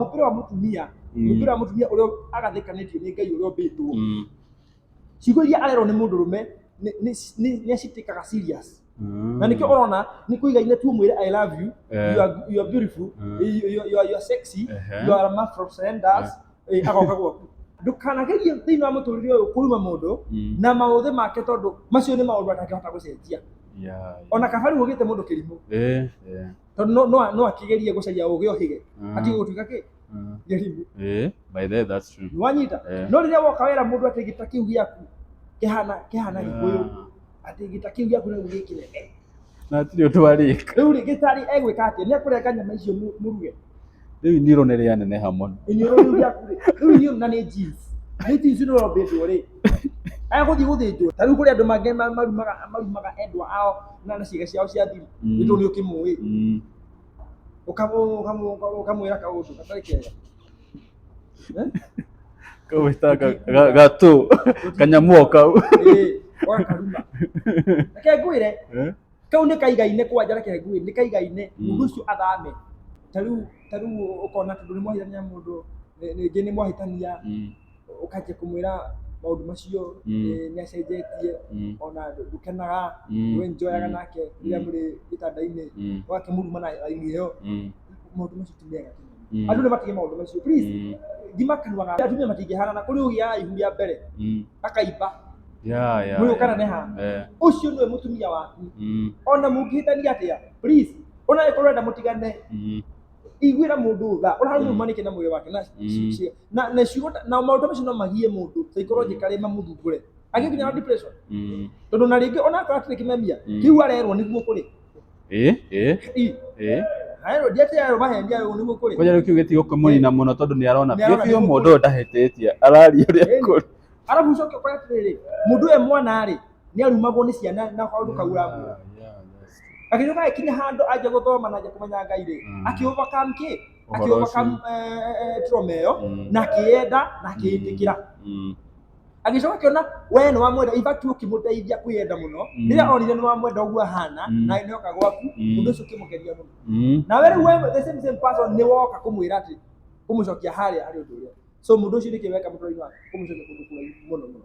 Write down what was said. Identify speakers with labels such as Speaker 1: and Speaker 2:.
Speaker 1: Mũmbĩre wa mũtumia, mũmbĩre wa mũtumia ũrĩa agathĩkanĩtio nĩ Ngai ũrĩa ũmbĩtwo, ciugo iria arerwo nĩ mũndũrũme nĩ acitĩkaga serious. Na nĩkĩo ũrona nĩ kũigaine tu ũmwĩre, "I love you," "You are beautiful," "You are sexy," "You are a man from Senders," agoka gwaku. Ndũkanagerie thĩinĩ wa mũtũrĩre ũyũ kũruma mũndũ na maũthĩ make, tondũ macio nĩ maũndũ atangĩhota gũcenjia. Ona kaba rĩu ũgĩte mũndũ kĩrimũ, tondũ no akĩgerie gũcaria ũgĩ ũhĩge, atige gũtuĩka kĩ kĩrimũ.
Speaker 2: By the way, that's true.
Speaker 1: Wanyita?
Speaker 2: Eh.
Speaker 1: No rĩrĩa woka wera mũndũ atĩ gĩta kĩu gĩaku kĩhana Gĩkũyũ, atĩ gĩta kĩu gĩaku nĩ gĩ kĩnene.
Speaker 2: Na hatirĩ ũndũ arĩka.
Speaker 1: Rĩu rĩ, gĩtarĩ egwĩka atĩa? Nĩ ekũrenga nyama icio mũruge?
Speaker 2: Rĩu iniũrũ nĩ rĩaneneha mũno.
Speaker 1: Iniũrũ rĩu rĩaku rĩ, rĩu iniũrũ na nĩ jeans, nĩ jeans nĩ ũrombĩtwo rĩ, egũthiĩ gũthĩnjwo. Ta rĩu kũrĩ andũ mangĩ marumaga endwa ao na ciĩga ciao cia thiri. Nĩ tondũ nĩ ũkĩmũĩ, ũkamwĩra kaũndũ gatarĩ kega. Eh?
Speaker 2: Kau wĩtaga gatũ kanyamũ o kau.
Speaker 1: Ĩĩ, ũgakaruma. Reke ngwĩre,
Speaker 2: Eh?
Speaker 1: kau nĩ kaigaine kwanja. Reke ngwĩre, nĩ kaigaine. Mũndũ ũcio athame. Ta rĩu ũkona tondũ nĩ mwahĩtania mũndũ, rĩngĩ nĩ mwahĩtania, ũkanjia kũmwĩra maũndũ macio, nĩ acenjetie, ona ndũkenaga, ndũ-enjoyaga nake rĩrĩa mũrĩ gĩtanda-inĩ, ũgakĩmũruma na raini ĩyo. Maũndũ macio ti mega. Andũ nĩ matige maũndũ macio, please. Thima kanua ga atumia matingĩhanana. Kũrĩ ũgĩaga ihu rĩa mbere, akaimba, mwĩrĩ ũkaneneha. Ũcio nĩwe mũtumia waku, ona mũngĩhĩtania atĩa. Please, ona angĩkorwo ũrenda mũtigane, iguĩra mũndũ tha. Ũramũruma nĩkĩ na mwĩrĩ wake na na ciugo na maũndũ macio? No magie mũndũ psychologically, mamũthumbũre, agĩkinya na depression, tondũ na rĩngĩ ona akorwo atirĩ kĩmemia kĩu arerwo nĩguo kũrĩ.
Speaker 2: Ĩ ĩ.
Speaker 1: I
Speaker 2: Ĩ.
Speaker 1: arerwo ndiatĩ arerwo maheni ayo nĩguo kũrĩ.
Speaker 2: Kwanja rĩu kĩu gĩtigũkĩmũnina mũno, tondũ nĩ arona
Speaker 1: Nĩ
Speaker 2: biũ
Speaker 1: arona
Speaker 2: biũ
Speaker 1: nĩguo
Speaker 2: mũndũ
Speaker 1: kũrĩ.
Speaker 2: ũyũ ndahĩtĩtie, araria ũrĩa kũrĩ.
Speaker 1: Arabu ũcoke ũkore atĩrĩrĩ, mũndũ ũyũ mwana rĩ, nĩ arumagwo nĩ ciana na kaũndũ kau ũramwĩra.
Speaker 2: Yeah, that's true.
Speaker 1: Agĩcoka agĩkinya handũ anjia gũthoma na anjia kũmenya Ngai rĩ, akĩ overcome kĩ?
Speaker 2: Ũhoro
Speaker 1: Akĩ overcome
Speaker 2: ũcio.
Speaker 1: Trauma ĩyo, na akĩyenda na akĩĩtĩkĩra. Agĩcoka akĩona we nĩ wamwenda. In fact, ũkĩmũteithia kwĩyenda mũno. Rĩrĩa onire nĩ wamwenda ũguo ahana, na nĩ oka gwaku, ũndũ ũcio ũkĩmũkenia mũno. Nawe rĩu we the same person nĩ woka kũmwĩra atĩ kũmũcokia harĩa harĩ ũndũ ũrĩa. So mũndũ ũcio nĩkĩ weka mũtũrĩre-inĩ wake kũmũcokia kũndũ kũraihu mũno mũno.